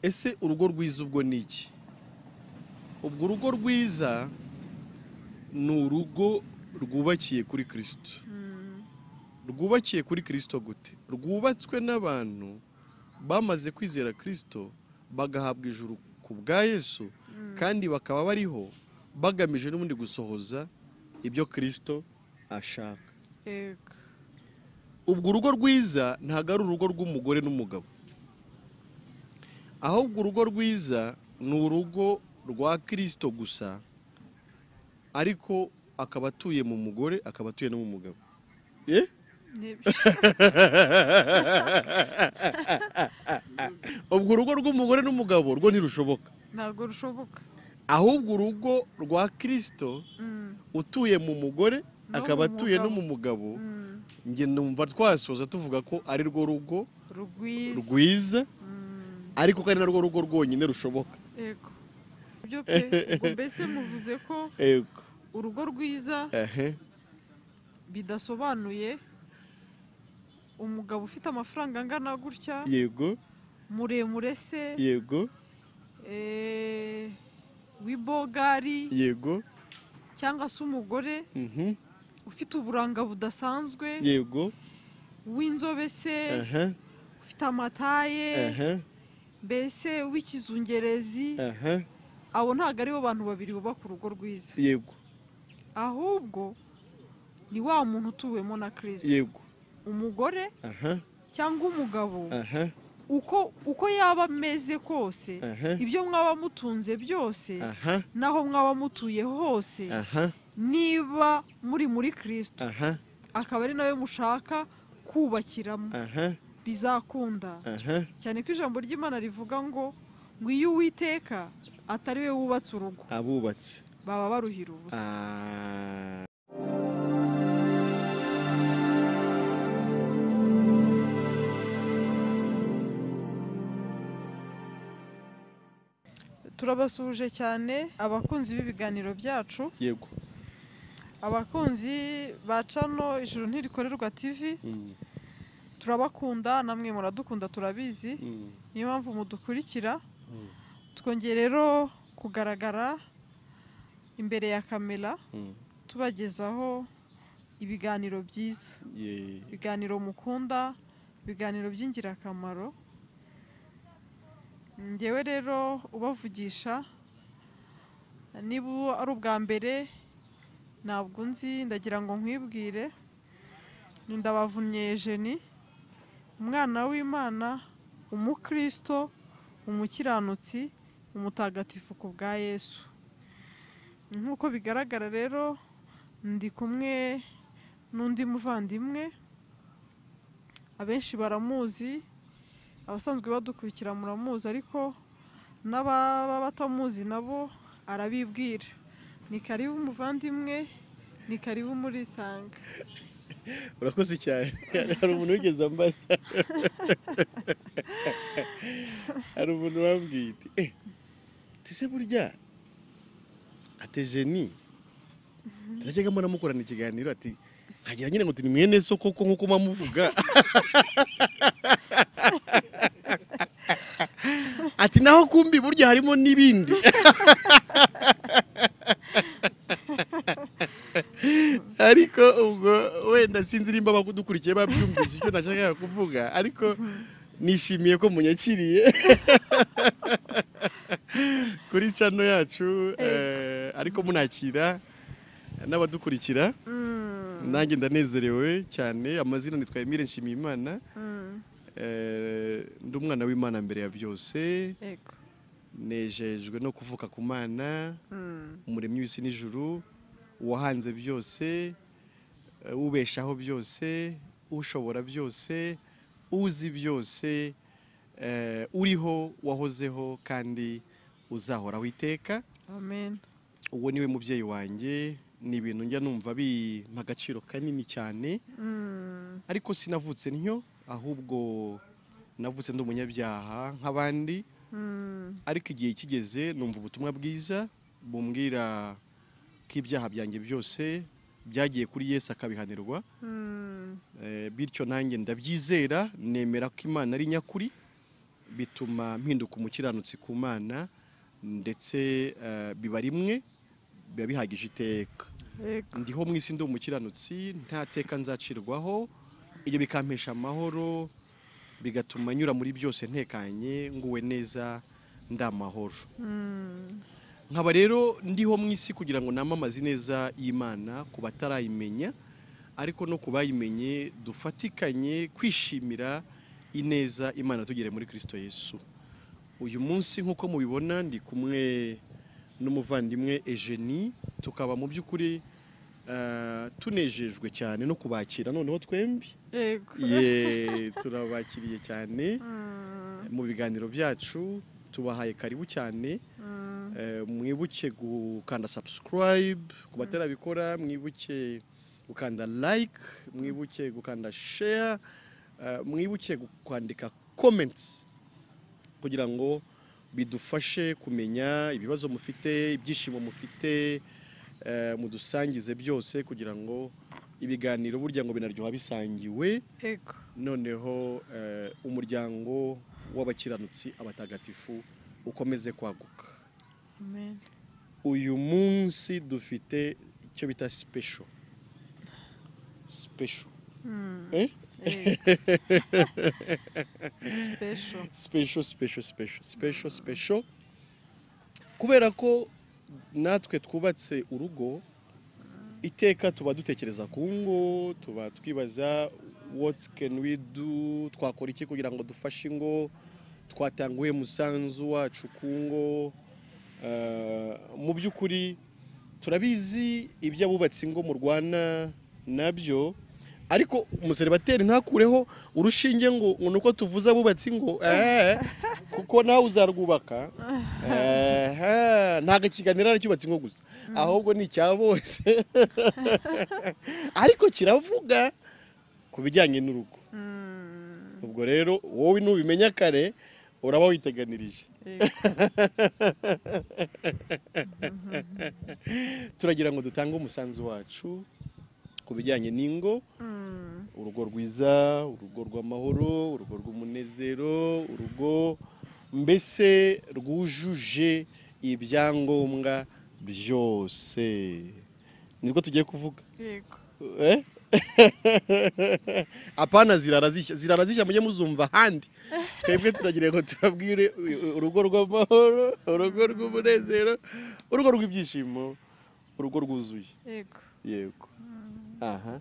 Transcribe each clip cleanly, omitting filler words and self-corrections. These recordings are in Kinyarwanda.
Ese urugo rwiza ubwo ni iki? Ubwo urugo rwiza ni urugo rwubakiye kuri Kristo. Rwubakiye kuri Kristo gute? Rwubatswe n'abantu bamaze kwizera Kristo, bagahabwa ijuru ku bwa Yesu, kandi bakaba bariho bagamije n'ubundi gusohoza ibyo Kristo ashaka. Ubwo urugo rwiza ntabwo ari urugo rw'umugore n'umugabo, ahubwo urugo rwiza ni urugo rwa Kristo gusa, ariko akaba atuye mu mugore, akaba atuye no mu mugabo. Ubwo urugo rw'umugore n'umugabo rwo ntirushoboka, ntabwo rushoboka. Ahubwo urugo rwa Kristo utuye mu mugore akaba atuye no mu mugabo, nge numva twasoza tuvuga ko ari rwo rugo rwiza, ariko kandi narwo rugo rwonyine rushoboka. Yego. Ibyo pe, ubwo mbese muvuze ko urugo rwiza bidasobanuye umugabo ufite amafaranga angana gutya, yego, muremure se, yego, w'ibogari, yego, cyangwa se umugore ufite uburanga budasanzwe, yego, w'inzobe se, ufite amataye, mbese w'ikizungerezi. Abo ntabwo aribo bantu babiri bubaka urugo rwiza. Yego. Ahubwo ni wa muntu utuwemo na Kristo. Yego. Umugore cyangwa umugabo, uko yaba ameze kose, ibyo mwaba mutunze byose, naho mwaba mutuye hose, niba muri muri Kristo, akaba ari nawe mushaka kubakiramo, bizakunda. Cyane ko ijambo ry'Imana rivuga ngo iyo Uwiteka atari we wubatse urugo, abubatse baba baruhira ubusa. Turabasuhuje cyane abakunzi b'ibiganiro byacu. Yego. Abakunzi ba channel Ijuru Ntirikorerwa TV. Turabakunda namwe muradukunda turabizi. Niyo mpamvu mudukurikira. Twongeye rero kugaragara imbere ya kamera tubagezaho ibiganiro byiza, ibiganiro mukunda, ibiganiro by'ingirakamaro. Ngewe rero ubavugisha, niba ari ubwa mbere ntabwo nzi, ndagira ngo nkwibwire. Ndabavunnye Eugenie, umwana w'Imana, umukristo, umukiranutsi, umutagatifu ku bwa Yesu. Nkuko bigaragara rero ndi kumwe n'undi muvandimwe, abenshi baramuzi, abasanzwe badukurikira muramuzi, ariko n'ababa batamuzi nabo arabibwira. Ni karibu muvandimwe, ni karibu muri Sanga. Urakoze cyane. Hari umuntu wigeze ambaza, hari umuntu wambwiye ati tese burya ate Eugenie turajyaga mbona mukorana ikiganiro, ati nkagira nyine ngo ni mwene so koko nkuko mamuvuga, ati naho kumbi burya harimo n'ibindi. Ariko ubwo wenda sinzi nimba bakudukurikiye babyumvise icyo nashakaga kuvuga, ariko nishimiye ko munyakiriye kuri channel yacu, ariko munakira n'abadukurikira. Nanjye ndanezerewe cyane. Amazina nitwa Emile Nshimiyimana. Ndi umwana w'Imana mbere ya byose. Nejejwe no kuvuka ku Mana, umuremyi w'isi n'ijuru, uwahanze byose, ubeshaho byose, ushobora byose, uzi byose, uriho, wahozeho kandi uzahoraho iteka. Amen. Uwo niwe mubyeyi wanjye. Ni ibintu njya numva bimpa agaciro kanini cyane. Ariko sinavutse ntyo, ahubwo navutse ndi umunyabyaha nk'abandi. Ariko igihe kigeze numva ubutumwa bwiza bumbwira ko ibyaha byanjye byose byagiye kuri Yesu akabihanirwa. Bityo nanjye ndabyizera, nemera ko Imana ari nyakuri, Bituma mpinduka umukiranutsi ku Mana, ndetse biba rimwe biba bihagije iteka. Ndiho mu isi ndi umukiranutsi, nta teka nzacirwaho. Ibyo bikampesha amahoro, bigatuma nyura muri byose ntekanye, nguwe neza, ndamahoro. Nkaba rero ndiho mu isi kugira ngo namamaze neza y'Imana ku batarayimenya, ariko no kubayimenye dufatikanye kwishimira ineza Imana tugere muri Kristo Yesu. Uyu munsi nk'uko mubibona ndi kumwe n'umuvandimwe Eugenie, tukaba mu by'ukuri tunejejwe cyane no kubakira noneho twembi. Ye, turabakiriye cyane mu biganiro byacu, tubahaye karibu cyane. Mwibuke gukanda subscribe ku batarabikora, mwibuke gukanda like, mwibuke gukanda share, mwibuke kwandika comments kugira ngo bidufashe kumenya ibibazo mufite, ibyishimo mufite, mudusangize byose kugira ngo ibiganiro burya ngo binaryoha bisangiwe. Noneho umuryango w'abakiranutsi abatagatifu ukomeze kwaguka. Amen. Uyu munsi dufite icyo bita special. Special. Special. Special, special, special, special, special. Kubera ko natwe twubatse urugo, iteka tuba dutekereza ku ngo, tuba twibaza what can we do, twakora iki kugira ngo dufashe ingo, twatanguye musanzu wacu ku ngo. Mu by'ukuri turabizi ibyo abubatse ingo mu Rwanda nabyo, ariko umuseribateri ntakureho urushinge ngo nuko tuvuze abubatse ingo, kuko nawe uzarwubaka. Ntago ikiganiro ari cyubatse ingo gusa, ahubwo ni icya bose. Ariko kiravuga ku bijyanye n'urugo. Ubwo rero wowe nubimenya kare uraba witeganirije. Turagira ngo dutange umusanzu wacu ku bijyanye n'ingo, urugo rwiza, urugo rw'amahoro, urugo rw'umunezero, urugo mbese rwujuje ibyangombwa byose. Nibwo tugiye kuvuga. Yego. Apana zirara zishya mujye muzumva handi. Twebwe turagira ngo tubabwire urugo rw'amahoro, urugo rw'umunezero, urugo rw'ibyishimo, urugo rwuzuye. Yego. Yego. Aha.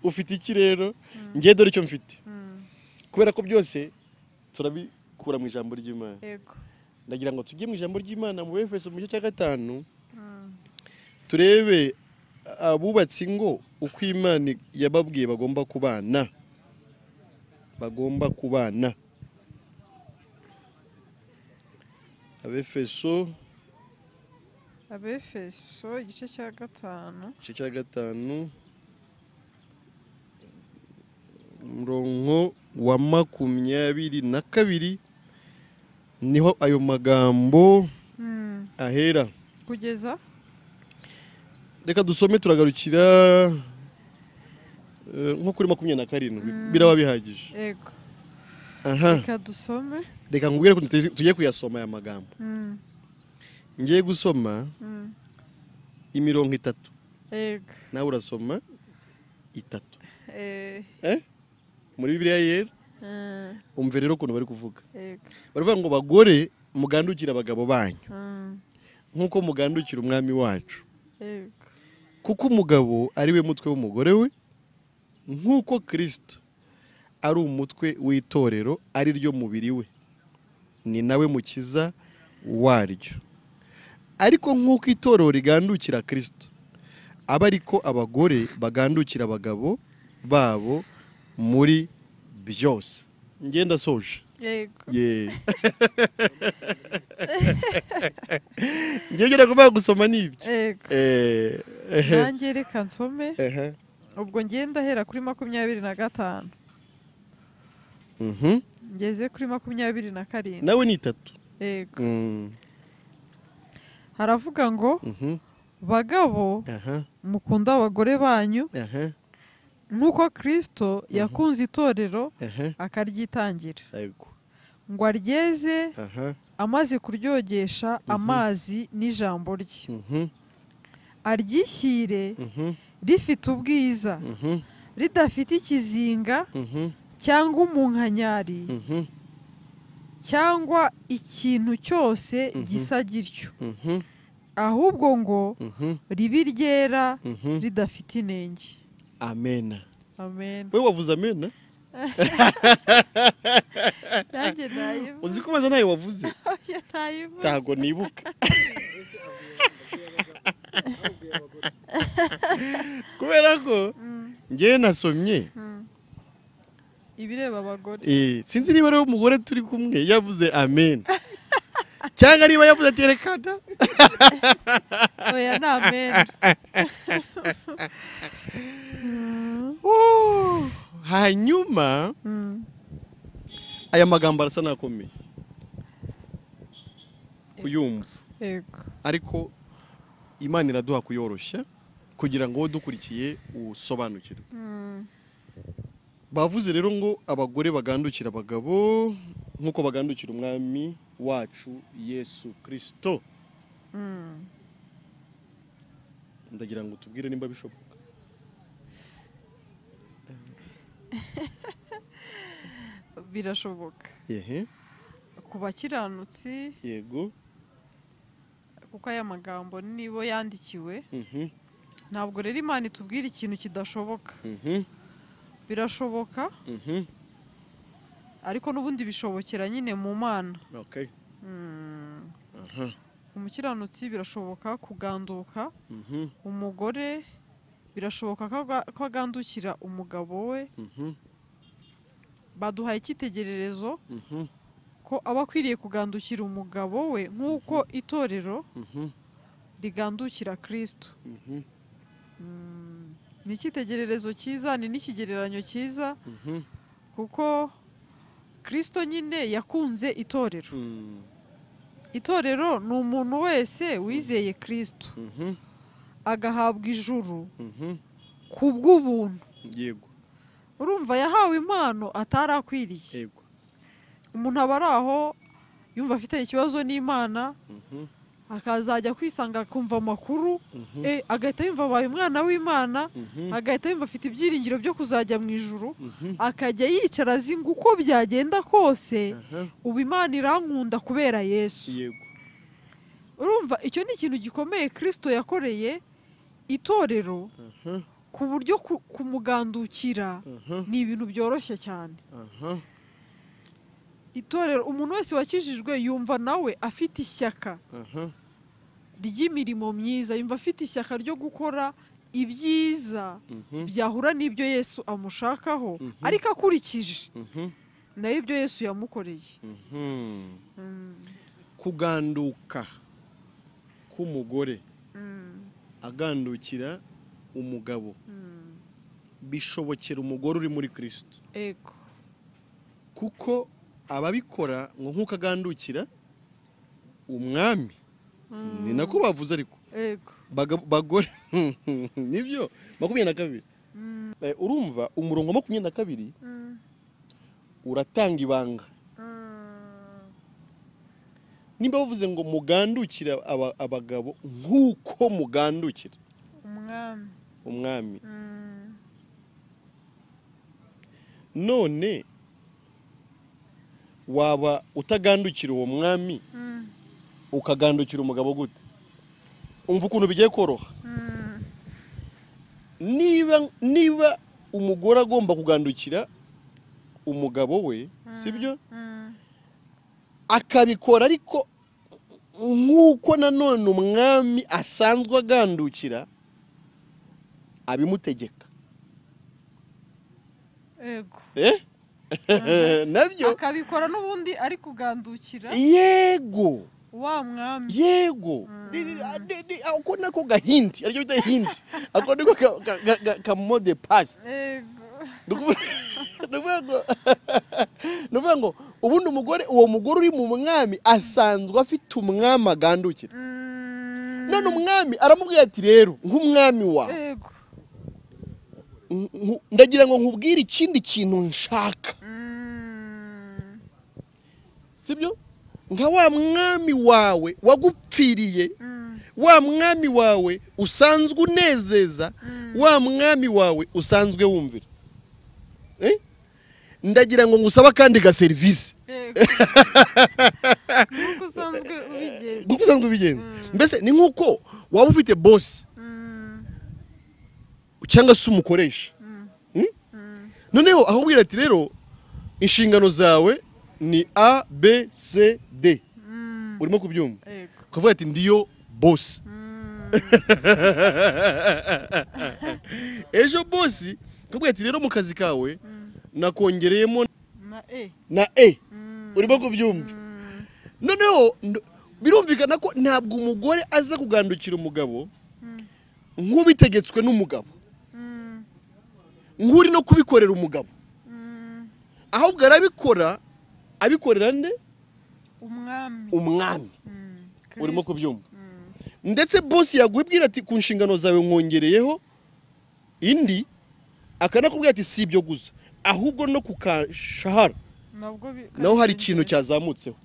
Ufite iki rero? Ngiye dore icyo mfite. Kubera ko byose turabikura mu ijambo ry'Imana. Yego. Ndagira ngo tujye mu ijambo ry'Imana mu Efeso mu gice cya 5, turebe abubatsi ingo uko Imana yababwiye bagomba kubana. Bagomba kubana. Abefeso igice cya 5. Igice cya 5 umurongo wa 22 niho ayo magambo ahera. Kugeza reka dusome, turagarukira nko kuri 27 biraba bihagije. Yego. Aha. Reka dusome. Reka nkubwire ko tugiye kuyasoma aya magambo. Ngiye gusoma imirongo 3. Yego. Nawe urasoma 3. Muri Bibiliya yera. Umve rero ukuntu bari kuvuga. Yego. Baravuga ngo bagore mugandukira abagabo banyu nkuko mugandukira umwami wacu. Yego. Kuko umugabo ari we mutwe w'umugore we, nkuko Kristo ari umutwe w'itorero ari ryo mubiri we, ni nawe mukiza waryo. Ariko nkuko itorero rigandukira Kristo, aba ariko abagore bagandukira abagabo babo muri byose. Ngenda soje. Yego. Ye. Ngiye kuba gusoma nibyo. Yego. Nanjye reka nsome. Ubwo ngenda hera kuri 25. Ngeze kuri 27. Nawe ni 3. Yego. Haravuga ngo bagabo mukunda abagore banyu Nk'uko Kristo yakunze itorero akaryitangira ngo aryeze amaze kuryogesha amazi n'ijambo rye, aryishyire rifite ubwiza ridafite ikizinga cyangwa umunkanyari cyangwa ikintu cyose gisa gityo, ahubwo ngo ribe ryera ridafite inenge. Amen. Amen. Wewe wavuze amen? Nanjye nayivuze. Uzi ko maze nayo wavuze? Nayivuze. Ntago nibuka. Kubera ko ngewe nasomye ibireba abagore. Sinzi niba ari umugore turi kumwe yavuze amen. Cyangwa niba yavuze ati rekada. Oya na amen. Hanyuma aya magambo arasa nakomeye kuyumva. Yego. Ariko Imana iraduha kuyoroshya kugira ngo dukurikiye usobanukirwe. Bavuze rero ngo abagore bagandukira abagabo nkuko bagandukira umwami wacu Yesu Kristo. Ndagira ngo tubwire nimba bishoboka. Birashoboka. Ehe. Ku bakiranutsi. Yego. Kuko aya magambo nibo yandikiwe. Ntabwo rero Imana itubwira ikintu kidashoboka. Birashoboka. Ariko nubundi bishobokera nyine mu Mana. Okay. Umukiranutsi birashoboka kuganduka. Umugore birashoboka ko agandukira umugabo we. Baduhaye icyitegererezo ko aba akwiriye kugandukira umugabo we nk'uko itorero rigandukira Kristo. Ni icyitegererezo cyiza, ni n'ikigereranyo cyiza, kuko Kristo nyine yakunze itorero. Itorero ni umuntu wese wizeye Kristo agahabwa ijuru kubw'ubuntu. Yego. Urumva yahawe impano atarakwiriye. Yego. Umuntu aba ari aho yumva afite ikibazo n'Imana, akazajya kwisanga akumva amakuru, agahita yumva abaye umwana w'Imana, agahita yumva afite ibyiringiro byo kuzajya mu ijuru, akajya yicara azi ngo uko byagenda kose ubu Imana irankunda kubera Yesu. Yego. Urumva icyo ni ikintu gikomeye Kristo yakoreye itorero, ku buryo kumugandukira ni ibintu byoroshye cyane. Itorero umuntu wese wakijijwe yumva nawe afite ishyaka ry'imirimo myiza, yumva afite ishyaka ryo gukora ibyiza byahura n'ibyo Yesu amushakaho, ariko akurikije nayo ibyo Yesu yamukoreye. Kuganduka k'umugore agandukira umugabo bishobokera umugore uri muri Kristo. Ego. Kuko ababikora ngo nkuko agandukira umwami, ni nako bavuze ariko. Ego. Bagore nibyo 22. Urumva umurongo 22 uratanga ibanga. Nimba bavuze ngo mugandukira abagabo nkuko mugandukira umwami. Umwami. None waba utagandukira uwo mwami ukagandukira umugabo gute? Umva ukuntu bigiye koroha. Niba umugore agomba kugandukira umugabo we, sibyo? Akabikora ariko nkuko nanone umwami asanzwe agandukira abimutegeka. Ego. Nabyo akabikora n'ubundi ari kugandukira. Yego. Wa mwami. Yego. Ako nako gahinti, ariko bita hinti. Ako niko ka mot de passe. Yego. Nukuvuga ngo ubundi umugore, uwo mugore uri mu mwami asanzwe afite umwami agandukira. None umwami aramubwira ati rero nk'umwami wawe. Yego. Ndagira ngo nkubwire ikindi kintu nshaka. Sibyo? Nka wa mwami wawe wagupfiriye, wa mwami wawe usanzwe unezeza, wa mwami wawe usanzwe wumvira. Ndagira ngo ngusaba kandi ga service. Nkuko usanzwe ubigenza. Nkuko usanzwe ubigenza. Mbese ni nkuko waba ufite boss cyangwa se umukoresha. Noneho ahubwira ati rero inshingano zawe ni A B C D. Urimo kubyumva? Ukavuga ati ndiyo boss. Ejo boss ukavuga ati rero mu kazi kawe nakongereyemo na E. Urimo kubyumva? Noneho birumvikana ko ntabwo umugore aza kugandukira umugabo nk'ubitegetswe n'umugabo, nk'uri no kubikorera umugabo, ahubwo arabikora abikorera nde? Umwami. Umwami. Urimo kubyumva? Ndetse boss yaguhibwira ati ku nshingano zawe nkongereyeho indi, akanakubwira ati si ibyo gusa ahubwo no kukashahara naho hari ikintu cyazamutseho.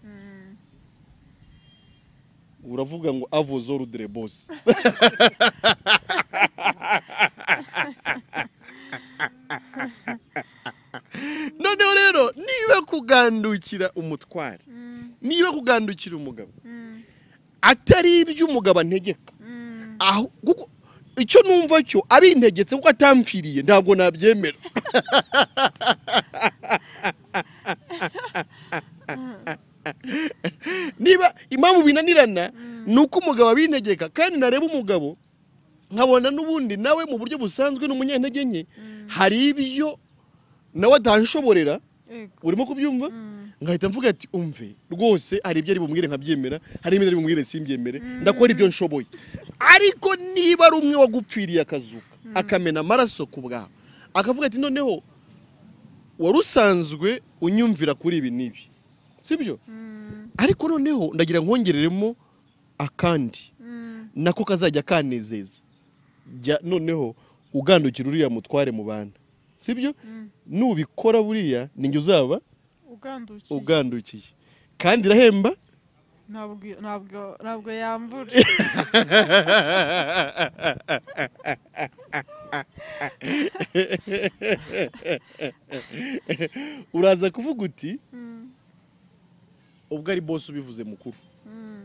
Uravuga ngo avozorudre boss. Noneho rero niba kugandukira umutware, niba kugandukira umugabo atari iby'umugabo antegeka, aho kuko icyo numva cyo abintegetse kuko atamfiriye ntabwo nabyemera. Niba impamvu binanirana nuko umugabo abintegeka, kandi nareba umugabo nkabona n'ubundi nawe mu buryo busanzwe n'umunyantege nke hari ibyo nawe atanshoborera. Urimo kubyumva? Ngahita mvuga ati umve rwose hari ibyo ari bumwire nkabyemera, hari ibyo ari bumwire simbyemere, ndakora ibyo nshoboye. Ariko niba ari umwe wagupfiriye akazuka akamena amaraso ku bwawe, akavuga ati noneho wari usanzwe unyumvira kuri ibi n'ibi, sibyo? Ariko noneho ndagira nkongereremo akandi nako kazajya kanezeza, jya noneho ugandukira uriya mutware mu bana, sibyo? Nubikora buriya ninjye uzaba ugandukiye, kandi irahemba ntabwo yambura. Uraza kuvuga uti ubwo ari boss ubivuze mukuru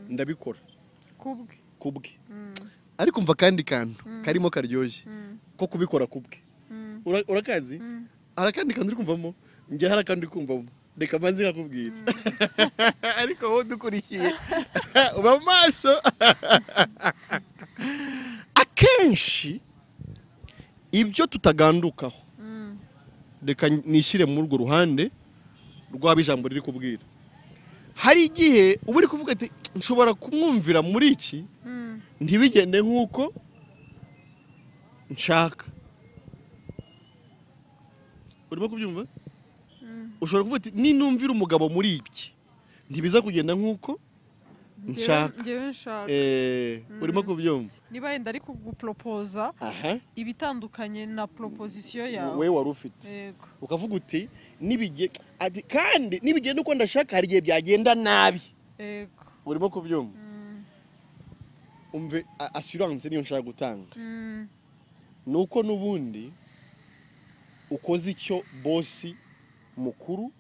ndabikora kubwe. Ariko umva kandi kantu karimo karyoshye ko kubikora kubwe. Urakazi? Hari akandi kantu uri kumvamo? Njye hari akandi uri kumvamo, reka mbanze nkakubwira. Ariko wowe dukurikiye uba mu maso. Akenshi ibyo tutagandukaho, reka nishyire muri urwo ruhande rwaba ijambo riri kubwira. Hari igihe uba uri kuvuga ati nshobora kumwumvira muri iki ntibigende nk'uko nshaka. Urimo kubyumva? Ushobora kuvuga ati ninumvira umugabo muri iki ntibiza kugenda nk'uko nshaka. Urimo kubyumva? Niba yenda ari kugupropoza ibitandukanye na proposition yawe we wari ufite, ukavuga uti nibige kandi nibigenda uko ndashaka hari igihe byagenda nabi. Urimo kubyumva? Umve assurance niyo nshaka gutanga, nuko nubundi ukoze icyo boss mukuru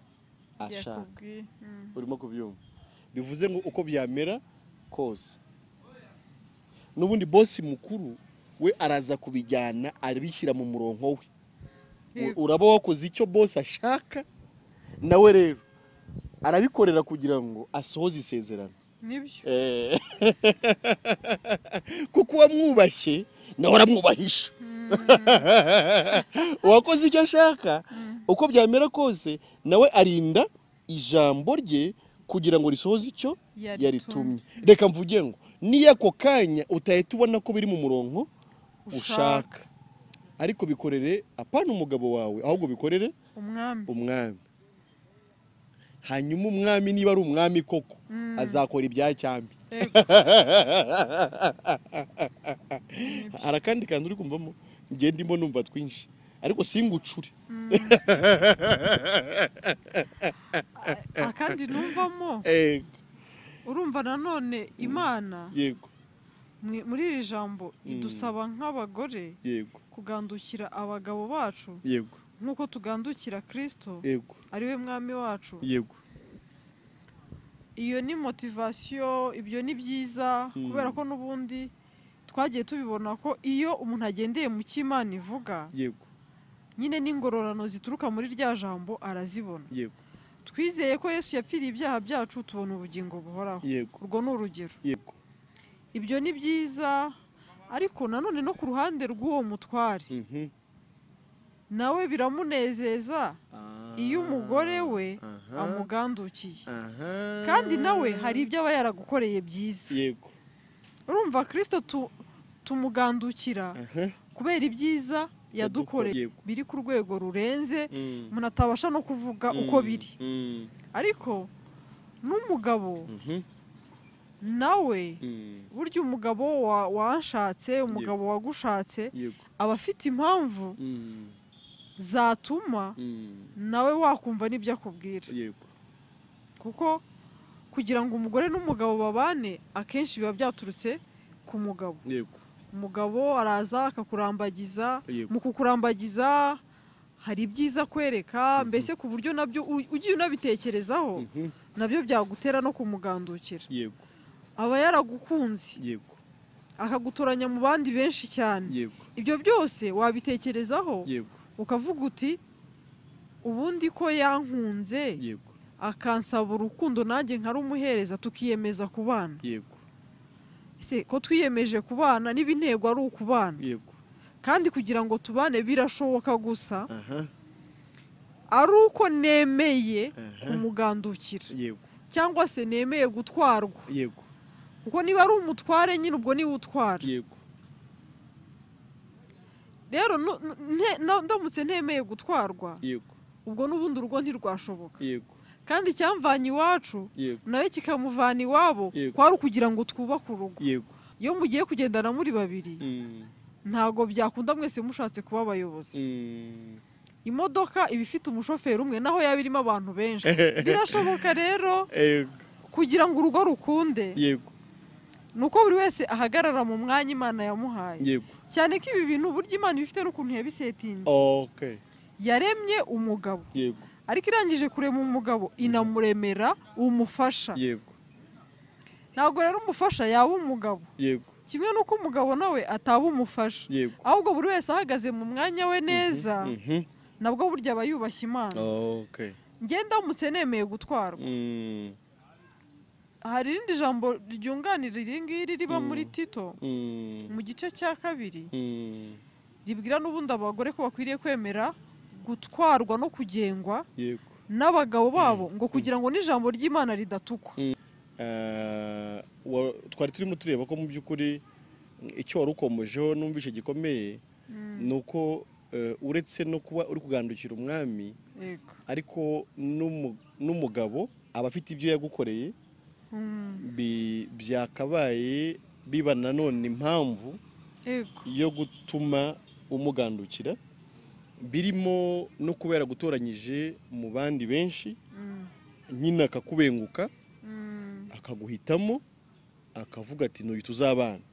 ashaka. Urimo kubyumva? Bivuze ngo uko byamera kose nubundi boss mukuru we araza kubijyana arabishyira mu murongo we. Uraba wakoze icyo boss ashaka, nawe rero arabikorera kugira ngo asohoze isezerano. Nibyo. Kuko wamwubashye nawe aramwubahisha. Uwakoze icyo ashaka uko byamera kose nawe arinda ijambo rye kugira ngo risohoze icyo yaritumye. Reka mvuge ngo niyo ako kanya utahita ubona ko biri mu murongo ushaka, ariko bikorere apana umugabo wawe, ahubwo bikorere umwami. Hanyuma umwami niba ari umwami koko azakora ibya cyambi. Hari akandi kantu uri kumvamo? Njye ndimo numva twinshi. Ariko singucure. Akandi numvamo urumva nanone Imana yego muri iri jambo idusaba nk'abagore yego kugandukira abagabo bacu yego nkuko tugandukira Kristo yego ariwe mwami wacu. Yego iyo ni motivation, ibyo ni byiza kubera ko nubundi twagiye tubibona ko iyo umuntu agendeye mu cy'Imana ivuga yego nyine n'ingororano zituruka muri rya jambo arazibona. Yego twizeye ko Yesu yapfiriye ibyaha byacu tubona ubugingo buhoraho. Yego urwo ni urugero. Yego ibyo ni byiza, ariko nanone no ku ruhande rw'uwo mutware nawe biramunezeza iyo umugore we amugandukiye, kandi nawe hari ibyo aba yaragukoreye byiza. Yego urumva Kristo tumugandukira kubera ibyiza yadukoreye biri ku rwego rurenze umuntu atabasha no kuvuga uko biri. Ariko n'umugabo nawe burya umugabo wanshatse, umugabo wagushatse aba afite impamvu zatuma nawe wakumva n'ibyo akubwira. Yego kuko kugira ngo umugore n'umugabo babane akenshi biba byaturutse ku mugabo. Yego umugabo araza akakurambagiza, mu kukurambagiza hari ibyiza kwereka, mbese ku buryo nabyo ugiye unabitekerezaho nabyo byagutera no kumugandukira. Yego aba yaragukunze. Yego akagutoranya mu bandi benshi cyane. Yego ibyo byose wabitekerezaho. Yego ukavuga uti ubundi ko yankunze. Yego akansaba urukundo nanjye nkarumuhereza tukiyemeza kubana. Yego ese ko twiyemeje kubana niba intego ari ukubana. Yego kandi kugira ngo tubane birashoboka gusa ari uko nemeye kumugandukira. Yego cyangwa se nemeye gutwarwa. Yego kuko niba ari umutware nyine ubwo niwe utwara. Yego rero ndamutse ntemeye gutwarwa. Yego ubwo n'ubundi urugo ntirwashoboka. Yego kandi icyamvanye iwacu nawe kikamuvana iwabo kwari ukugira ngo twubake urugo. Yego iyo mugiye kugendana muri babiri ntago byakunda mwese mushatse kuba abayobozi. Imodoka iba ifite umushoferi umwe naho yaba irimo abantu benshi. Birashoboka rero kugira ngo urugo rukunde. Yego nuko buri wese ahagarara mu mwanya Imana yamuhaye. Yego cyane ko ibi bintu burya Imana ifite n'ukuntu yabisetinze. Okay yaremye umugabo. Yego ariko irangije kurema umugabo inamuremera umufasha. Yego ntabwo rero umufasha yaba umugabo. Yego kimwe nuko umugabo nawe ataba umufasha. Yego ahubwo buri wese ahagaze mu mwanya we neza nabwo burya aba yubashye Imana. Okay ngenda ndamutse nemeye gutwarwa. Hari irindi jambo ryunganira iri ngiri riba muri Tito mu gice cya 2 ribwira n'ubundi abagore ko bakwiriye kwemera gutwarwa no kugengwa n'abagabo babo ngo kugira ngo n'ijambo ry'Imana ridatukwa. Twari turimo tureba ko mu by'ukuri icyo wari ukomojeho numvishe gikomeye nuko uretse no kuba uri kugandukira umwami, ariko n'umugabo aba afite ibyo yagukoreye byakabaye biba nanone impamvu yo gutuma umugandukira, birimo no kubera gutoranyije mu bandi benshi nyina akakubenguka akaguhitamo akavuga ati n'uyu tuzabana,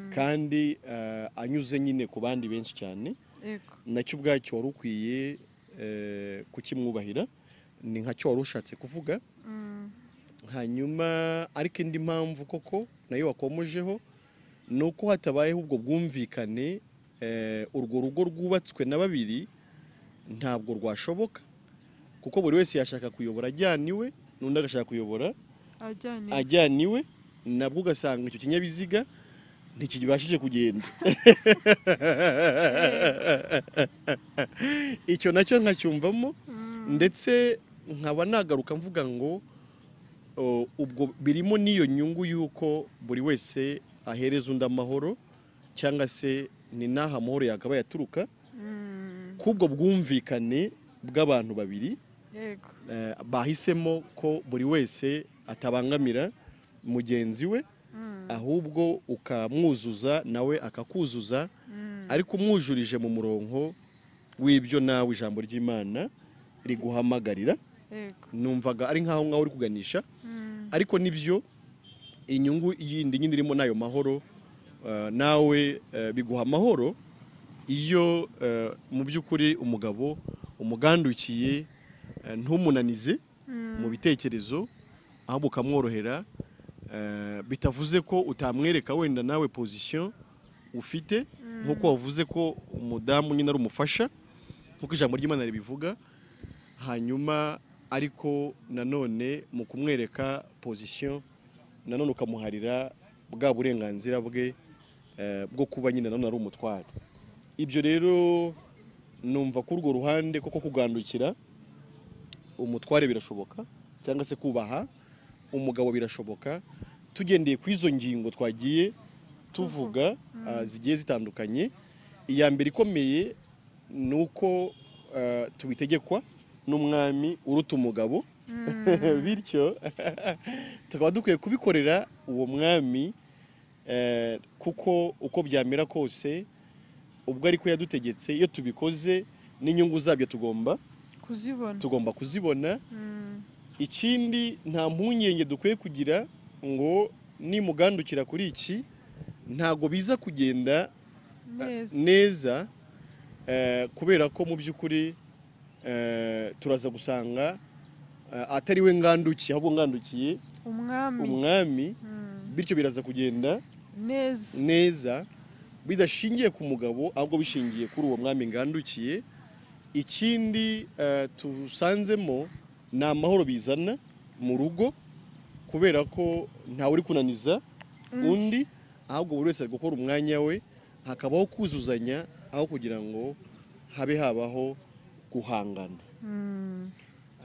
kandi anyuze nyine ku bandi benshi cyane, nacyo ubwacyo wari ukwiye kukimwubahira, ni nkacyo wari ushatse kuvuga. Hanyuma ariko indi mpamvu koko nayo wakomojeho ni uko hatabayeho ubwo bwumvikane, urwo rugo rwubatswe na babiri ntabwo rwashoboka, kuko buri wese yashaka kuyobora ajyaniwe n'undi agashaka kuyobora ajyaniwe, nabwo ugasanga icyo kinyabiziga ntikibashije kugenda. Icyo nacyo nkacyumvamo, ndetse nkaba nagaruka mvuga ngo ubwo birimo n'iyo nyungu y'uko buri wese ahereza undi amahoro, cyangwa se ni n'aha amahoro yakabaye aturuka kubwo bwumvikane bw'abantu babiri bahisemo ko buri wese atabangamira mugenzi we, ahubwo ukamwuzuza nawe akakuzuza, ariko umwujurije mu murongo w'ibyo nawe ijambo ry'Imana riguhamagarira. Numvaga ari nkaho ngaho uri kuganisha, ariko nibyo inyungu yindi nyine irimo nayo mahoro. Nawe biguha amahoro iyo mu by'ukuri umugabo umugandukiye, ntumunanize mu bitekerezo, ahubwo ukamworohera. Bitavuze ko utamwereka wenda nawe position ufite, nkuko wavuze ko umudamu nyine ari umufasha nkuko ijambo ry'Imana ribivuga, hanyuma ariko nanone mu kumwereka position nanone ukamuharira bwa burenganzira bwe bwo kuba nyine nanone ari umutware. Ibyo rero numva ko urwo ruhande koko kugandukira umutware birashoboka, cyangwa se kubaha umugabo birashoboka, tugendeye ku izo ngingo twagiye tuvuga zigiye zitandukanye. Iya mbere ikomeye ni uko tubitegekwa n'umwami uruta umugabo, bityo tukaba dukwiye kubikorera uwo mwami, kuko uko byamera kose ubwo ariko yadutegetse, iyo tubikoze n'inyungu zabyo tugomba kuzibona. Ikindi, nta mpungenge dukwiye kugira ngo nimugandukira kuri iki ntago biza kugenda neza, kubera ko mu by'ukuri turaza gusanga atari we ngandukiye, ahubwo ngandukiye umwami, bityo biraza kugenda neza bidashingiye ku mugabo, ahubwo bishingiye kuri uwo mwami ngandukiye. Ikindi tusanzemo ni amahoro bizana mu rugo, kubera ko ntawe uri kunaniza undi, ahubwo buri wese ari gukora umwanya we, hakabaho kuzuzanya aho kugira ngo habe habaho guhangana.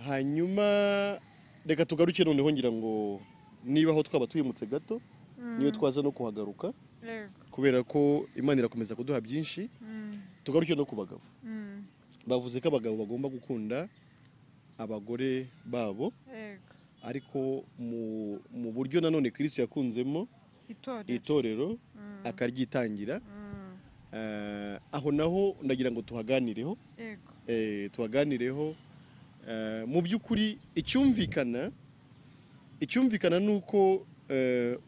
Hanyuma reka tugaruke noneho, ngira ngo niba aho twaba twimutse gato niyo twaza no kuhagaruka, kubera ko Imana irakomeza kuduha byinshi. Tugaruke no ku bagabo. Bavuze ko abagabo bagomba gukunda abagore babo, ariko mu buryo nanone Kristo yakunzemo itorero akaryitangira. Aho naho ndagira ngo tuhaganireho, tuhaganireho. Mu by'ukuri icyumvikana nuko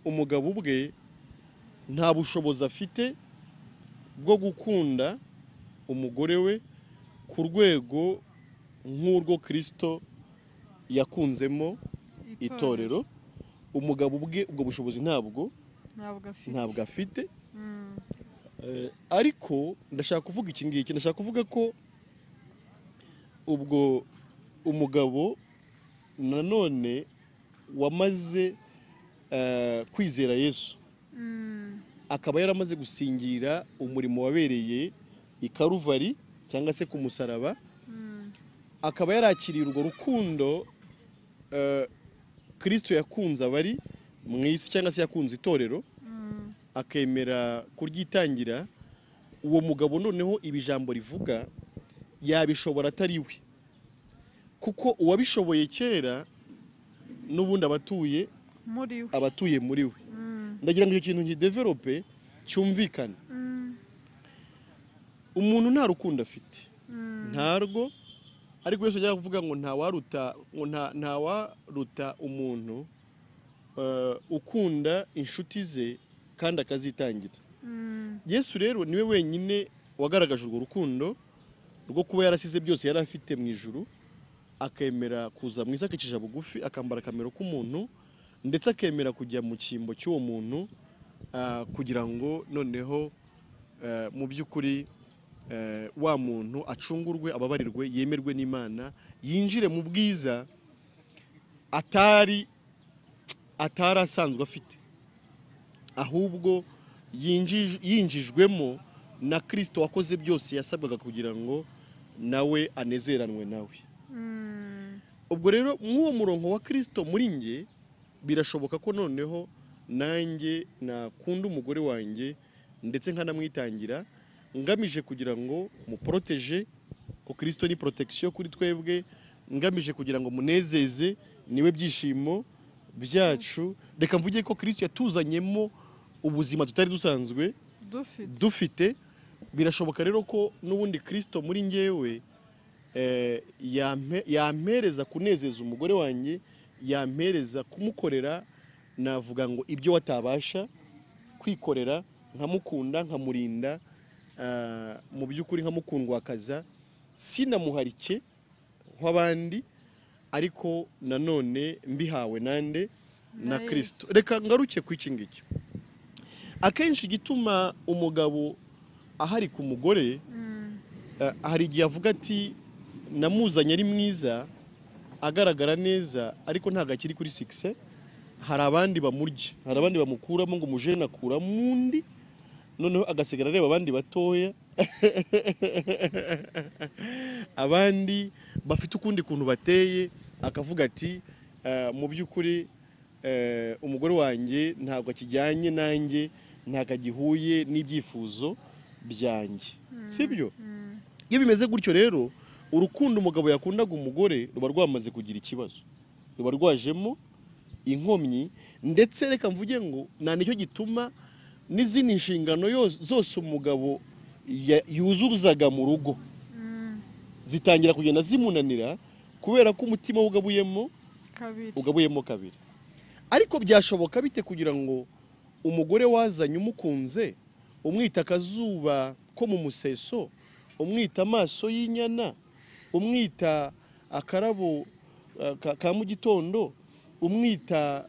umugabo ubwe nta bushobozi afite bwo gukunda umugore we ku rwego nk'urwo Kristo yakunzemo itorero. Umugabo ubwe ubwo bushobozi ntabwo afite. Ariko ndashaka kuvuga iki ngiki, ndashaka kuvuga ko ubwo umugabo nanone wamaze kwizera Yesu, akaba yaramaze gusingira umurimo wabereye i Karuvari cyangwa se ku musaraba, akaba yarakiriye urwo rukundo Kristo yakunze abari mu isi cyangwa se yakunze itorero, akemera kuryitangira. Uwo mugabo noneho ibijambo rivuga yabishobora atari we, kuko uwabishoboye kera n'ubundi abatuye muri we. Ndagira ngo icyo kintu nkidevelope cyumvikane. Umuntu nta rukundo afite, ntarwo, ariko Yesu ajya kuvuga ngo ntawaruta umuntu ukunda inshuti ze kandi akazitangira. Yesu rero niwe wenyine wagaragaje urwo rukundo rwo kuba yarasize byose yari afite mu ijuru, akemera kuza mu isi akicisha bugufi, akambara akamero k'umuntu, ndetse akemera kujya mu cyimbo cy'uwo muntu, kugira ngo noneho mu by'ukuri wa muntu acungurwe, ababarirwe, yemerwe n'Imana, yinjire mu bwiza atari asanzwe afite, ahubwo yinjijwemo na Kristo wakoze byose yasabwaga kugira ngo nawe anezeranwe nawe. Ubwo rero mw'uwo murongo wa Kristo muri nge, birashoboka ko noneho nanjye nakunda umugore wanjye ndetse nkanamwitangira, ngamije kugira ngo muproteje, ko Kristo ni protection kuri twebwe, ngamije kugira ngo munezeze, niwe byishimo byacu. Reka mvuge ko Kristo yatuzanyemo ubuzima tutari dusanzwe dufite, Birashoboka rero ko n'ubundi Kristo muri njyewe yampereza kunezeza umugore wanjye, yampereza kumukorera, navuga ngo ibyo watabasha kwikorera, nkamukunda, nkamurinda, mu by'ukuri nkamukundwakaza, sinamuharike nk'abandi, ariko nanone mbihawe nande na Kristo. Reka ngaruke ku iki ngiki. Akenshi gituma umugabo ahari ku mugore, hari igihe avuga ati namuzanye ari mwiza agaragara neza, ariko ntago akiri kuri 6. Hari abandi bamurya, hari abandi bamukuramo ngo umujene akuramo undi, noneho agasigara areba abandi batoya abandi bafite ukundi kuntu bateye, akavuga ati mu by'ukuri umugore wanjye ntabwo akijyanye nanjye, ntabwo agihuye n'ibyifuzo byanjye. Sibyo? Iyo bimeze gutyo rero, urukundo umugabo yakundaga umugore ruba rwamaze kugira ikibazo, ruba rwajemo inkomyi. Ndetse reka mvuge ngo nta nicyo gituma n'izindi nshingano zose umugabo yuzuzaga mu rugo zitangira kugenda zimunanira, kubera ko umutima ugabuyemo kabiri. Ariko byashoboka bite kugira ngo umugore wazanye umukunze, umwita akazuba ko mu museso, umwita amaso y'inyana, umwita akarabo ka mu gitondo, umwita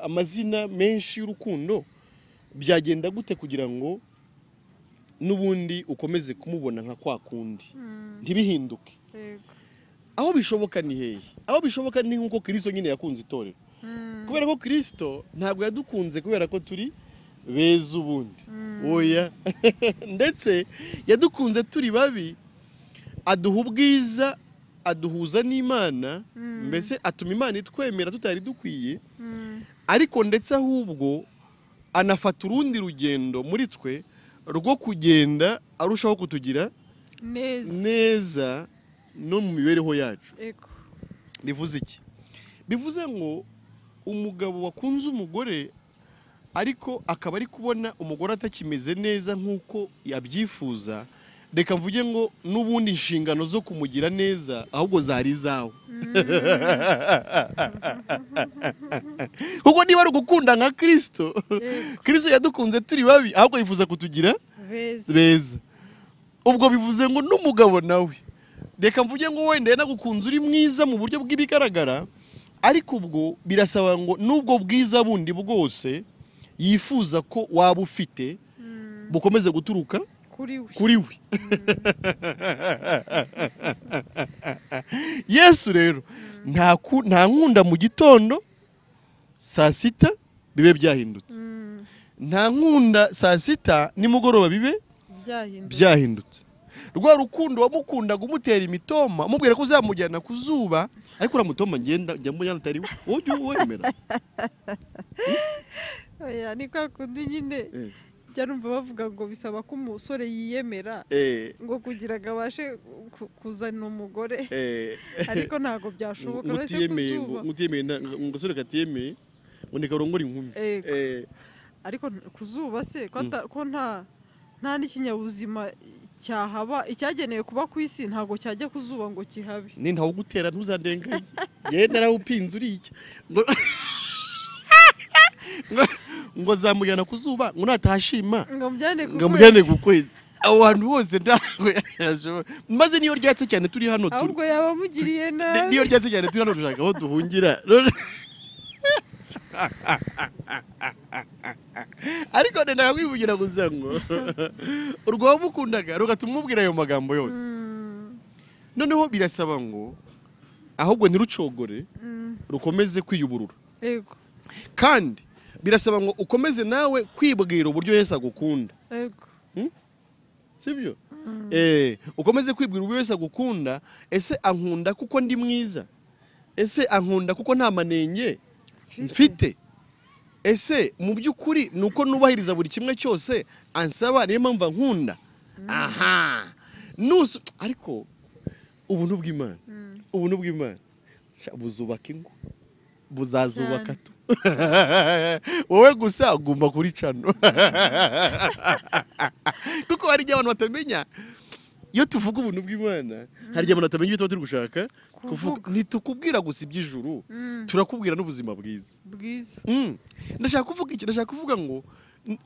amazina menshi y'urukundo, byagenda gute kugira ngo n'ubundi ukomeze kumubona nka kwa kundi, ntibihinduke? Aho bishoboka ni hehe? Aho bishoboka ni nkuko Kristo nyine yakunze itorero. Kubera ko Kristo ntabwo yadukunze kubera ko turi beza ubundi, oya ndetse yadukunze turi babi, aduha ubwiza, aduhuza n'Imana, mbese atuma Imana itwemera tutari dukwiye. Ariko ndetse ahubwo anafata urundi rugendo muri twe rwo kugenda arushaho kutugira neza no mu mibereho yacu. Bivuze iki? Bivuze ngo umugabo wakunze umugore ariko akaba ari kubona umugore atakimeze neza nkuko yabyifuza, reka mvuge ngo n'ubundi inshingano zo kumugira neza ahubwo zari zawe. Kuko niba ari ugukunda nka Kristo, Kristo yadukunze turi babi, ahubwo yifuza kutugira beza. Ubwo bivuze ngo n'umugabo nawe, reka mvuge ngo wenda yanagukunze uri mwiza mu buryo bw'ibigaragara, ariko ubwo birasaba ngo nubwo bwiza bundi bwose yifuza ko waba ufite bukomeze guturuka kuri we. Yesu rero nta nkunda mu gitondo saa sita bibe byahindutse, nta nkunda saa sita nimugoroba bibe byahindutse. Rwa rukundo wamukundaga umutera imitoma, umubwira ko uzamujyana ku zuba, ariko uramutoma ngenda njya mbona atari we, wowe ujye wemera. Oya, ni kwa kundi nyine njya numva bavuga ngo bisaba ko umusore yiyemera ngo kugira ngo abashe kuzana umugore, ariko ntabwo byashoboka uretse ku zuba. Ngutiyemeye ngo gasore katiyemeye ngo nikarongora inkumi. Ariko ku zuba se ko nta n'ikinyabuzima cyahaba, icyagenewe kuba ku isi ntabwo cyajya ku zuba ngo kihabe. Ni ntawe ugutera ntuzandenganye, yewe narawupinze uriya ngo zamujyana ku zuba ngo natahashima ngo mujyane ku kwezi. Abo bantu bose ntabwo yashobora, maze niyo ryatse cyane turi hano, ahubwo yaba amugiriye nabi. Niyo ryatse cyane turi hano dushaka aho duhungira. Ariko ndenda kwivugira gusa ngo urwo wamukundaga rugatuma umubwira ayo magambo yose. Noneho birasaba ngo ahubwo ntirucogore, rukomeze kwiyuburura. Yego. Kandi birasaba ngo ukomeze nawe kwibwira uburyo Yesu agukunda. Yego. Sibyo? Ukomeze kwibwira uburyo Yesu agukunda. Ese ankunda kuko ndi mwiza? Ese ankunda kuko nta manenge mfite? Ese mu by'ukuri nuko nubahiriza buri kimwe cyose ansaba, niyo mpamvu ankunda? Aha. Nusu ariko ubuntu bw'Imana, ubuntu bw'Imana buzubaka ingo. Buzazubaka tu. Wowe gusa gumba kuri cano. Kuko hari igihe abantu batamenya iyo tuvuga ubuntu bw'Imana, hari igihe abantu batamenya ibyo tuba turi gushaka kuvuga. Ntitukubwira gusa iby'ijuru, turakubwira n'ubuzima bwiza. Ndashaka kuvuga iki? Ndashaka kuvuga ngo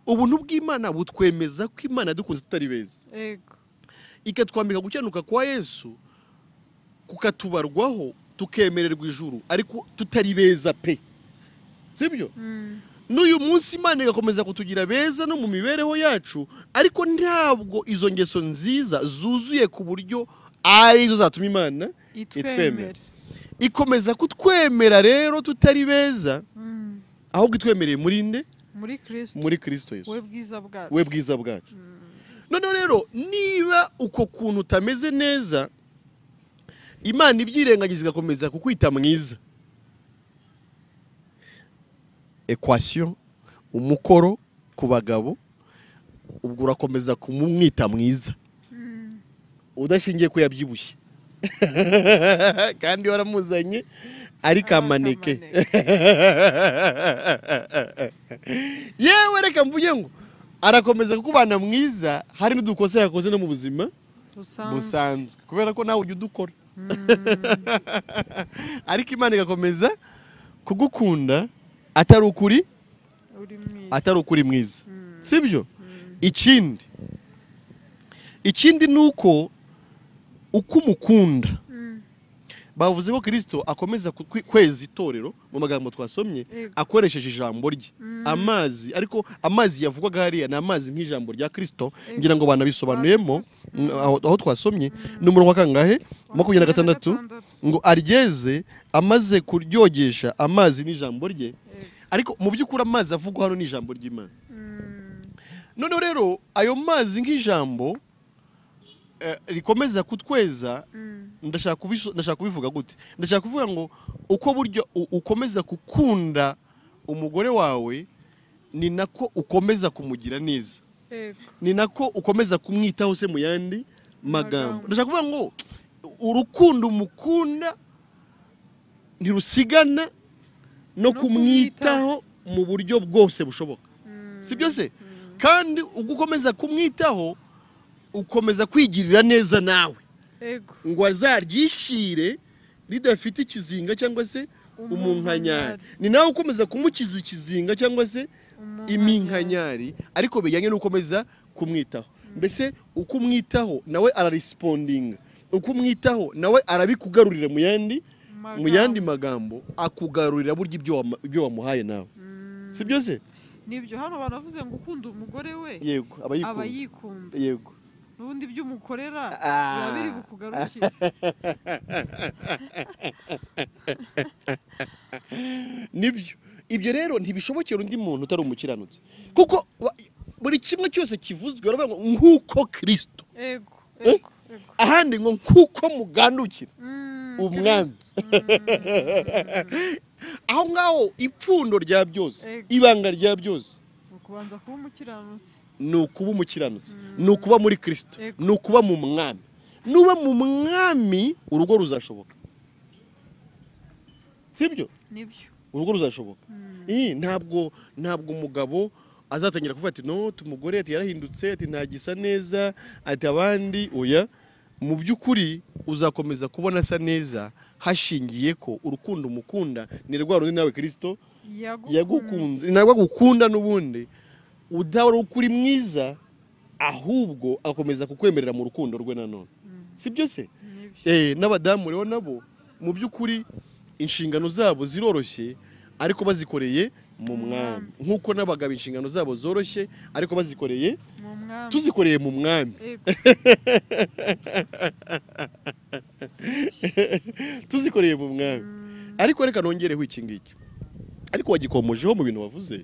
ubuntu bw'Imana butwemeza ko Imana yadukunze tutari beza. Yego. Ikatwambika gukiranukwa kwa Yesu kukatubarwaho tukemererwa ijuru ariko tutari beza pe. Sibyo? N'uyu munsi Imana igakomeza kutugira beza no mu mibereho yacu, ariko ntabwo izo ngeso nziza zuzuye ku buryo arizo zatuma Imana itwemera. Ikomeza kutwemera rero tutari beza, ahubwo itwemereye muri nde? Muri Kristo. Muri Kristo Yesu. We bwiza bwacu. We bwiza bwacu. None rero niba uko kuntu utameze neza, Imana ibyirengagiza igakomeza kukwita mwiza. Equation, umukoro ku bagabo, ubwo urakomeza kumumwita mwiza udashingiye ko yabyibushye kandi waramuzanye ari kamaneke. Yewe reka mvuge ngo arakomeza kukubana mwiza, hari n'udukosa yakoze no mu buzima busanzwe kubera ko nawe ujya udukora. Ariko Imana igakomeza kugukunda atari ukuri, atari ukuri mwiza. Sibyo? Ikindi nuko uko umukunda, bavuze ko Kristo akomeza kweza itorero mu magambo twasomye akoresheje ijambo rye, amazi. Ariko amazi yavugwaga hariya ni amazi nk'ijambo rya Kristo, ngira ngo banabisobanuyemo aho twasomye. Ni umurongo wa kangahe? 26, ngo aryeze amaze kuryogesha amazi n'ijambo rye. Ariko mu by'ukuri amazi avugwa hano ni ijambo ry'Imana. None rero ayo mazi nk'ijambo rikomeza kutweza, ndashaka kubivuga gute? Ndashaka kuvuga ngo uko buryo ukomeza gukunda umugore wawe ni nako ukomeza kumugira neza, ni nako ukomeza kumwitaho se mu yandi magambo. Ndashaka kuvuga ngo urukundo umukunda ntirusigana no kumwitaho mu buryo bwose bushoboka. Sibyo se? Kandi ubwo ukomeza kumwitaho ukomeza kwigirira neza nawe, ngo azaryishire ridafite ikizinga cyangwa se umunkanyari. Ni nawe ukomeza kumukiza ikizinga cyangwa se iminkanyari, ariko bijyanye n'ukomeza kumwitaho. Mbese uko umwitaho nawe ararespondinga, uko umwitaho nawe arabikugarurira mu yandi magambo, akugarurira burya ibyo wamuhaye nawe. Sibyo se? Nibyo. Hano banavuze ngo ukunda umugore we, yego, aba yikunda. Yego. Nubundi ibyo umukorera biba biri bukugarukire. Nibyo. Ibyo rero ntibishobokera undi muntu utari umukiranutsi, kuko buri kimwe cyose kivuzwe baravuga ngo nkuko Kristo. Yego, yego. Ahandi ngo nkuko mugandukira umwami. Aho ngaho ipfundo rya byose, ibanga rya byose, kubanza kuba umukiranutsi, ni ukuba umukiranutsi, ni ukuba muri Kristo, ni ukuba mu mwami. Nuba mu mwami urugo ruzashoboka. Sibyo? Nibyo. Urugo ruzashoboka. Ntabwo umugabo azatangira kuvuga ati no tumugore ati yarahindutse, ati ntagisa neza, ati abandi. Oya, mu by'ukuri uzakomeza kubona asa neza hashingiye ko urukundo umukunda ni rwa rundi nawe Kristo yagukunze, nawe agukunda n'ubundi udahora ukuri mwiza, ahubwo akomeza kukwemerera mu rukundo rwe nanone. Sibyo se? N'abadamu rero nabo mu by'ukuri inshingano zabo ziroroshye ariko bazikoreye mu mwami, nkuko n'abagabo inshingano zabo zoroshye ariko bazikoreye mu mwami, tuzikoreye mu mwami. Tuzikoreye mu mwami. Ariko reka nongereho iki ngiki, ariko wagikomojeho mu bintu wavuze,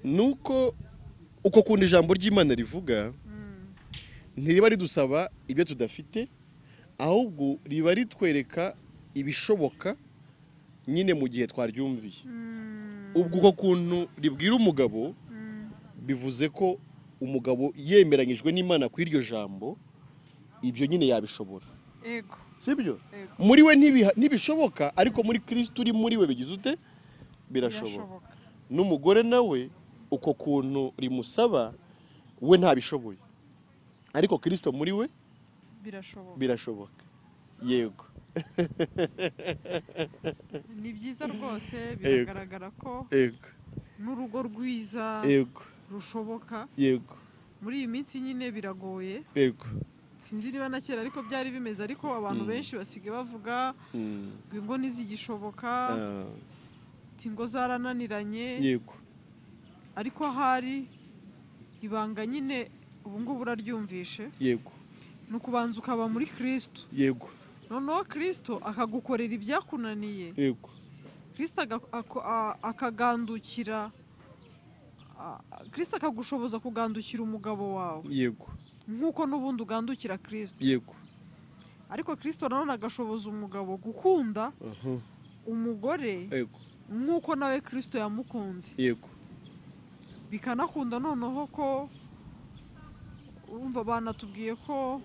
nuko uko kundi ijambo ry'Imana rivuga ntiriba ridusaba ibyo tudafite, ahubwo riba ritwereka ibishoboka nyine mu gihe twaryumviye. Ubwo uko kuntu ribwira umugabo bivuze ko umugabo yemeranyijwe n'Imana ku iryo jambo, ibyo nyine yabishobora. Yego. Sibyo? Muri we ntibishoboka, ariko muri Kristo uri muri we bigize ute? Birashoboka. N'umugore nawe uko kuntu rimusaba we ntabishoboye, ariko Kristo muri we birashoboka. Birashoboka. Yego. Ni byiza rwose, biragaragara ko yego n'urugo rwiza yego rushoboka. Yego. Muri iyi minsi nyine biragoye. Yego. Sinzi niba na kera ariko byari bimeze, ariko abantu benshi basigaye bavuga ngo ingo ntizigishoboka, ingo zarananiranye. Yego. Ariko ahari ibanga nyine ubu ngubu uraryumvishe. Yego. Ni ukubanza ukaba muri Kristo. Yego. Noneho Kristo akagukorera ibyakunaniye. Yego. Kristo akagandukira, Kristo akagushoboza kugandukira umugabo wawe. Yego. Nkuko n'ubundi ugandukira Kristo. Yego. Ariko Kristo nanone agashoboza umugabo gukunda umugore. Yego. Nkuko nawe Kristo yamukunze. Yego. Bikanakunda noneho ko urumva banatubwiye ko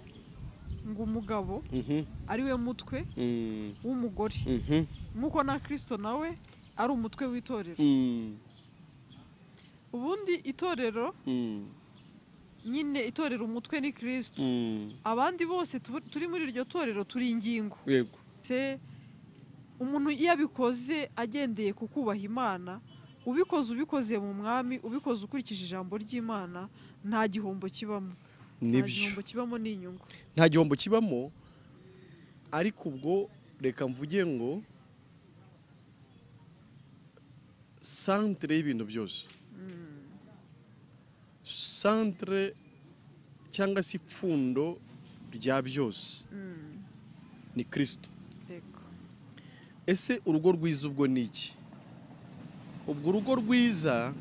ngo umugabo ari we mutwe w'umugore, nkuko na Kristo nawe ari umutwe w'itorero. Ubundi itorero nyine itorero umutwe ni Kristo, abandi bose turi muri iryo torero turi ingingo. Yego. Se umuntu iyo abikoze agendeye ku kubaha Imana, ubikoze ubikoze mu mwami, ubikoze ukurikije ijambo ry'Imana, nta gihombo kibamo. Nta gihombo kibamo n'inyungu. Nta gihombo kibamo. Ariko ubwo reka mvuge ngo centre y'ibintu byose, centre cyangwa se ipfundo rya byose ni Kristo. Ese urugo rwiza ubwo ni iki? Ubwo urugo rwiza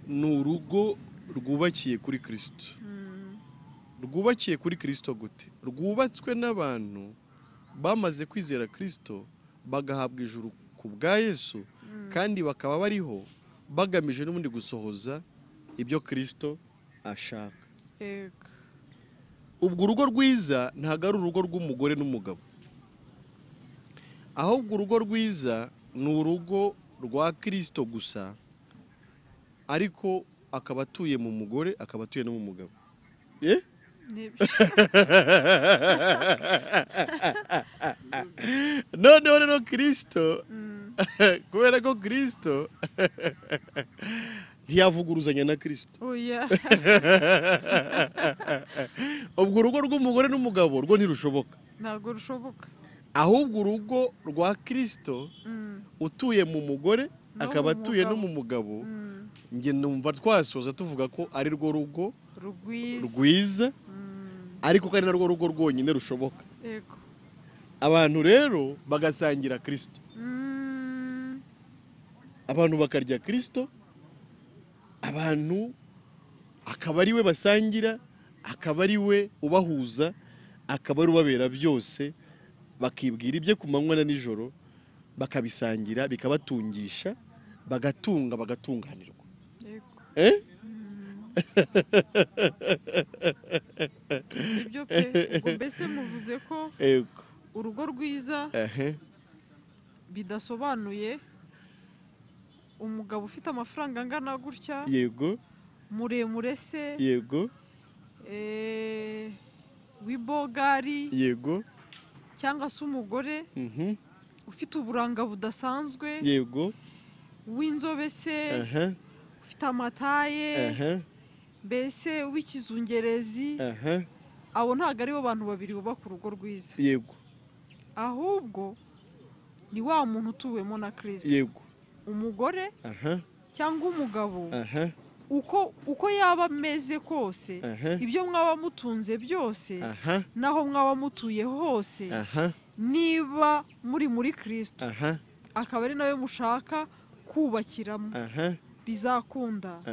ni urugo rwubakiye kuri Kristo. Rwubakiye kuri Kristo gute? Rwubatswe n'abantu bamaze kwizera Kristo, bagahabwa ijuru ku bwa Yesu, kandi bakaba bariho bagamije n'ubundi gusohoza ibyo Kristo ashaka. Ubwo urugo rwiza ntabwo ari urugo rw'umugore n'umugabo, ahubwo urugo rwiza ni urugo rwa Kristo gusa, ariko akaba atuye mu mugore, akaba atuye no mu mugabo. Noneho rero Kristo, kubera ko Kristo ntiyavuguruzanya na Kristo. Ubwo urugo rw'umugore n'umugabo rwo ntirushoboka. Ntabwo rushoboka. Ahubwo urugo rwa Kristo utuye mu mugore akaba atuye no mu mugabo, nge numva twasoza tuvuga ko ari rwo rugo rwiza, ariko kandi narwo rugo rwonyine rushoboka. Yego. Abantu rero bagasangira Kristo. Abantu bakarya Kristo, abantu akaba ari we basangira, akaba ari we ubahuza, akaba ari ubabera byose, bakibwira ibye ku manywa na nijoro, bakabisangira bikabatungisha, bagatunga bagatunganirwa. Yego. Ibyo pe, ubwo mbese muvuze ko urugo rwiza bidasobanuye umugabo ufite amafaranga angana gutya. Yego. Muremure se. Yego. Wibogari. Yego. Cyangwa se umugore ufite uburanga budasanzwe. Yego. W'inzobe se. Ufite amataye. Mbese w'ikizungerezi. Abo ntabwo ari bo bantu babiri bubaka urugo rwiza. Yego. Ahubwo ni wa muntu utuwemo na Kristo. Yego. Umugore cyangwa umugabo uko yaba ameze kose, ibyo mwaba mutunze byose, naho mwaba mutuye hose, niba muri muri Kristo akaba ari nawe mushaka kubakiramo, bizakunda.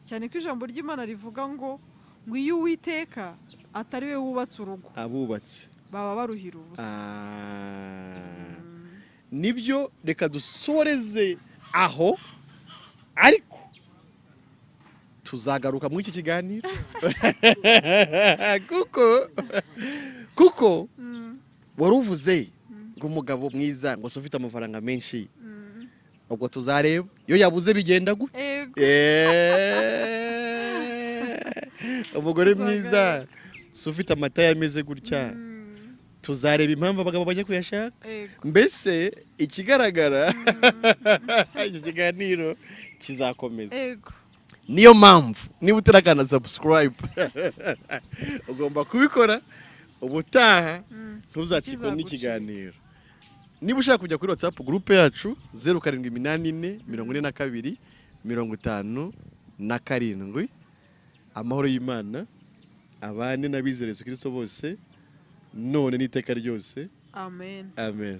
Cyane ko ijambo ry'Imana rivuga ngo ngo iyo Uwiteka atari we wubatse urugo, abubatse baba baruhira ubusa. Nibyo, reka dusoreze aho, ariko tuzagaruka muri iki kiganiro kuko Wari uvuze ngo umugabo mwiza ngo se ufite amafaranga menshi, ubwo tuzareba iyo yabuze bigenda gute. Umugore mwiza si ufite amata yameze gutya, tuzareba impamvu abagabo bajya kuyashaka. Mbese ikigaragara iki kiganiro kizakomeza. Niyo mpamvu niba utarakanda subscribe ugomba kubikora, ubutaha ntuzacikwe n'ikiganiro. Niba ushaka kujya kuri WhatsApp group yacu 0784 42 57. Amahoro y'Imana abane n'abizera Yesu Kristo bose none n'iteka ryose. Amen. Amen.